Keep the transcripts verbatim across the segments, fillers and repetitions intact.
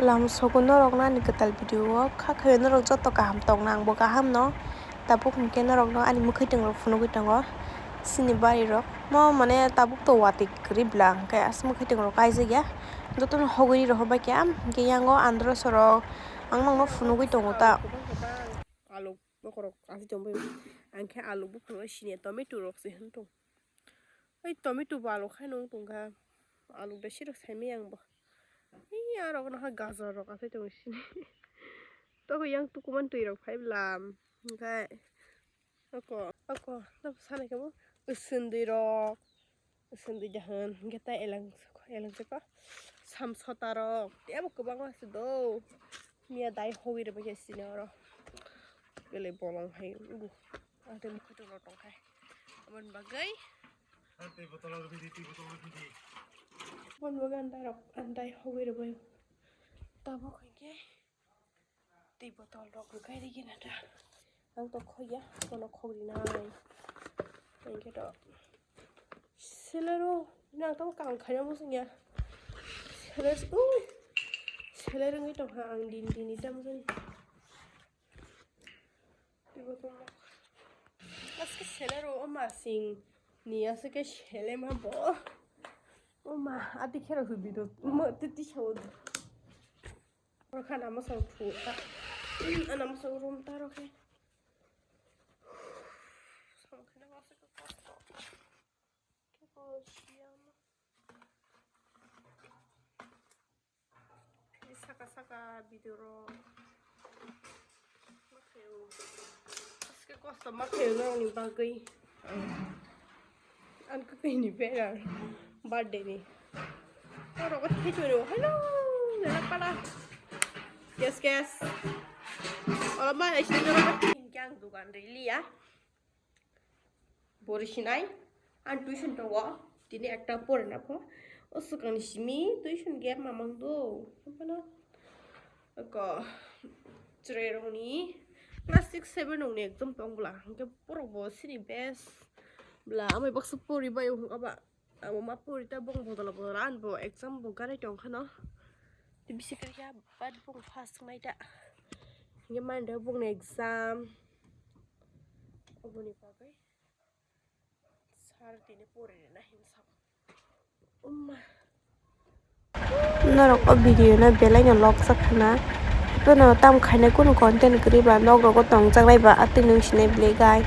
Lamsogo norokno ani kwtal video o kha khaio norok joto kaham tongna, angbo kaham no. Tabuk hinkhe norokno ani mwkhwtwng rok phunugwi tongo, chini bari rok mo mane tabuk to watwi kwrwi bwla, hinkhe aswk mwkhwtwng rok kaijak ya, jotono hogwi rohor bai khe. Hinkhe yango andro sorok ang nokno phunugwi tongo ta. Bokorok aswk tongbai. Ang khe alu buphang bai sini tomato rok se hwn tong. Oi tomato bo alu khai nung tong kha. Alu besi rok sai maya ang bo. Oi aro no ha gajor rok aswk tong sini. Toko yang tukuman twi rok phai bwlam. Hinkhe oko oko no sana khe bo usundwi rok. Sundwi jahan, hinkhe ta elang, elang se ko. Samsota rok, tebo kwbangma se do. Miya dai hogwi rwbaikhe sini oro. Belai bolong hai, ugu. Ang tei mwkhwtwng rok tongkhai. Aboni bagwi. Tei botol rok bidi, tei botol rok bidi. Aboni bagwi ang dai rok, ang dai hogwi rwbai. Tabuk hinkhe. Tei botol rok rwkhe rigi na ta. Ang to khoya, bono khogri nai. Ang khe to. Selero, nang tamo kaham khaina muchung ya. Seler, ui. Seler wngwi tongkha ang din din ita muchung. Tei botol rok. Aske selero o masing ni aswk khe selema bo. O ma, ati khera hubi do. Mo titi sawo. Rokha na mosong thu ta. Ana mosong rom ta rokhe. Samkhe na mosong ko kosto. Ke ko siyam. Saka saka video ro. Aske kosto ma khayo norokni bagwi. Ang kwkwi ni berar birthday ni. Oro ko thai choro. Hello, nana pala. Yes, yes. Olo ma ai sini oro ko hinkhe ang dukan ri liya. Bori sinai, ang tuition tongo, tini ekta porina pho. O swkangni simi tuition gap mamang do. Haphano oko chwrairokni class six seven rokni exam tong bwla, hinkhe borok bo sini best bwla, amai baksa poribai o hwnkha ba. Amo ma pori ta bong bodol bodol, ani bo exam bo ganai tong khano. Tei bisi kwrwi kha, but bong first wngnai ta. Hinkhe mani da bongni exam. Oboni bagwi sir tini pori rwna hin sabo. Umma. Norok o video no belai no lok jak khana. Bono tam khainai kunu content kwrwi ba nok rogo tong jak nai ba atwi nwng sinai bwle guys.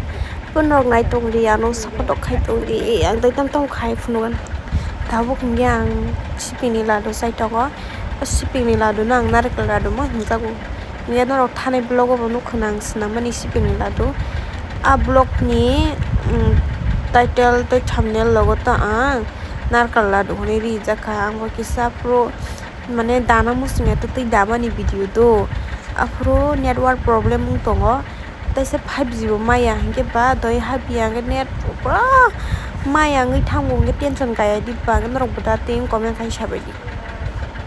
Bo norok nai tong di ano support rok khai tong di ang dai tam tam khai phunukgo. Tabuk hinkhe ang sipini ladu chai tongo. O sipini ladu no ang narikal ladu ma hwnjago. Hinkhe norok thani vlog o bo nukha na ang swnam mani sipini ladu. A vlog ni, um, title tei thumbnail logo ta ang narikal ladu hwnwi rijak kha. Ang bo kisa phuru mane dana muchungya twtwi damani video do. Aphuru network problem wng tongo. Teisa five G bo maya hinkhe ba doi hapya hinkhe net pura maya wngwi thango hinkhe tension kaya di ba hinkhe norok bo da tei comment khai sabai di.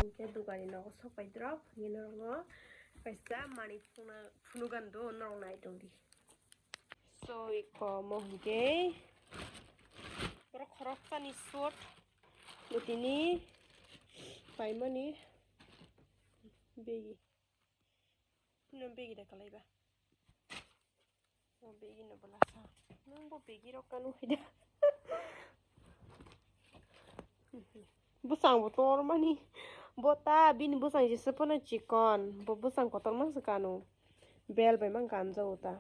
Hinkhe dukani nogo sok pai drop hinkhe norokno kaisa manwi phunukna phunukgani do norok nai tong di. So iko mo hinkhe borok khoroksani suit bwtini paimani begi. Nung begi da kalai ba. Nung begi no bwla sa. Nung bo begi rok kanu hai da. Bwsang bo tor mani. Bo ta bini bwsang jesa phano chikon. Bo bwsang kotor ma se kanu. Bel bai man kanjao ta.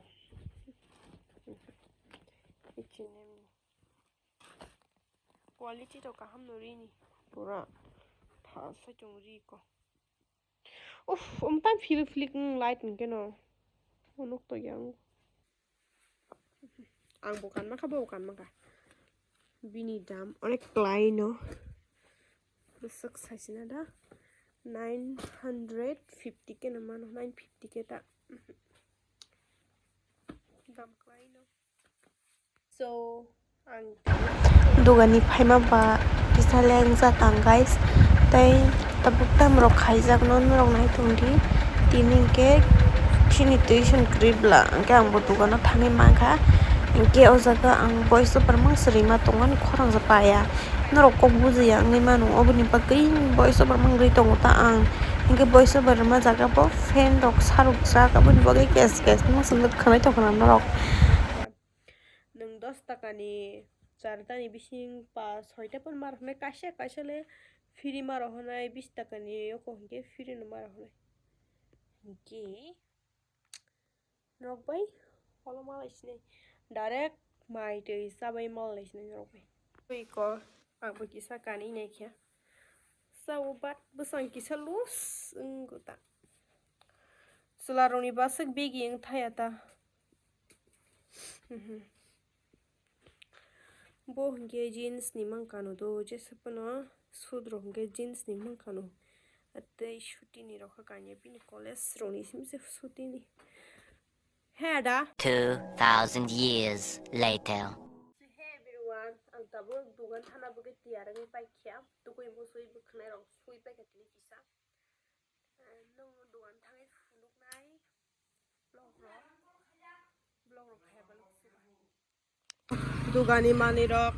Quality to kaham no rini. Pura tha sa chong ri ko. Uff, um, tam philip philip, um, light hwnkhe no. Unuk to yang. Ang bo kanma kha, bo kanma kha. Bini dam onek kwlai no. Bwswk saisina da. Nine hundred fifty ke no mano, nine fifty ke ta. Dam kwlai no. So, ang dugani phaima ba kisa lengjak ang, guys. Tei tabuk tam rok khaijak no norok nai tong di. Tini hwnkhe chini tuition kwrwi bwla hwnkhe ang bo dugano thangwi mankha. Hinkhe o jaga ang voice over mang swrwima tongo, ani khorang se paya. Norok kok bujiya wngwi mano, oboni bagwi voice over mang rwi tongo ta ang. Hinkhe voice over rwma jaga bo fan rok sarukjak, aboni bagwi kes kes mung swngwi khwnai tongkha na norok. Nwng dos takani chartani bising pa soita phano ma rwkhnai, kaisa kaisa le free ma rwkhnai, bis takani oko hinkhe free no ma rwkhnai. Hinkhe norok bai olo malai sinai, direct mai twi chabai malai sinai norok bai. Twi ko ang bo kisa kanwi naikhe. Sao bat bwsang kisa loss wngkha ta. Chwla rokni bwswk bigi wngthaya ta. Bo hinkhe jeans ni mang kano do, jesa phano suit rok hinkhe jeans ni mang kano. Tei suti ni rok kha kanya bini college rok ni simi se suti ni. He da. Two thousand years later. Hey everyone, ang tabuk dugan thana bagwi tiyar wngwi paikha. Tukui musui bwkhwnai rok sui paikha tini kisa. Nwng dugan thangwi phunuknai. Vlog rok, vlog rok khe belok sima. Dugani manwi rok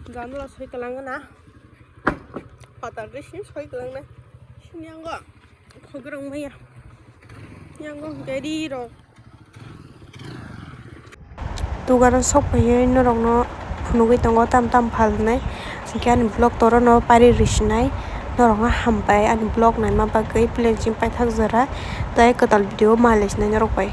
jandala soi kwlangna. Patar de sin soi kwlangna. Sin yango khograng maya. Yango gari rok. Dugano sok phaiwi norokno phunugwi tongo tam tam phalnai. Hinkhe ani vlog torono pari rwi sinai. Norokno hambai ani vlog naima bagwi, plen chini paithak jora. Tei kwtal video malai sinai norok bai.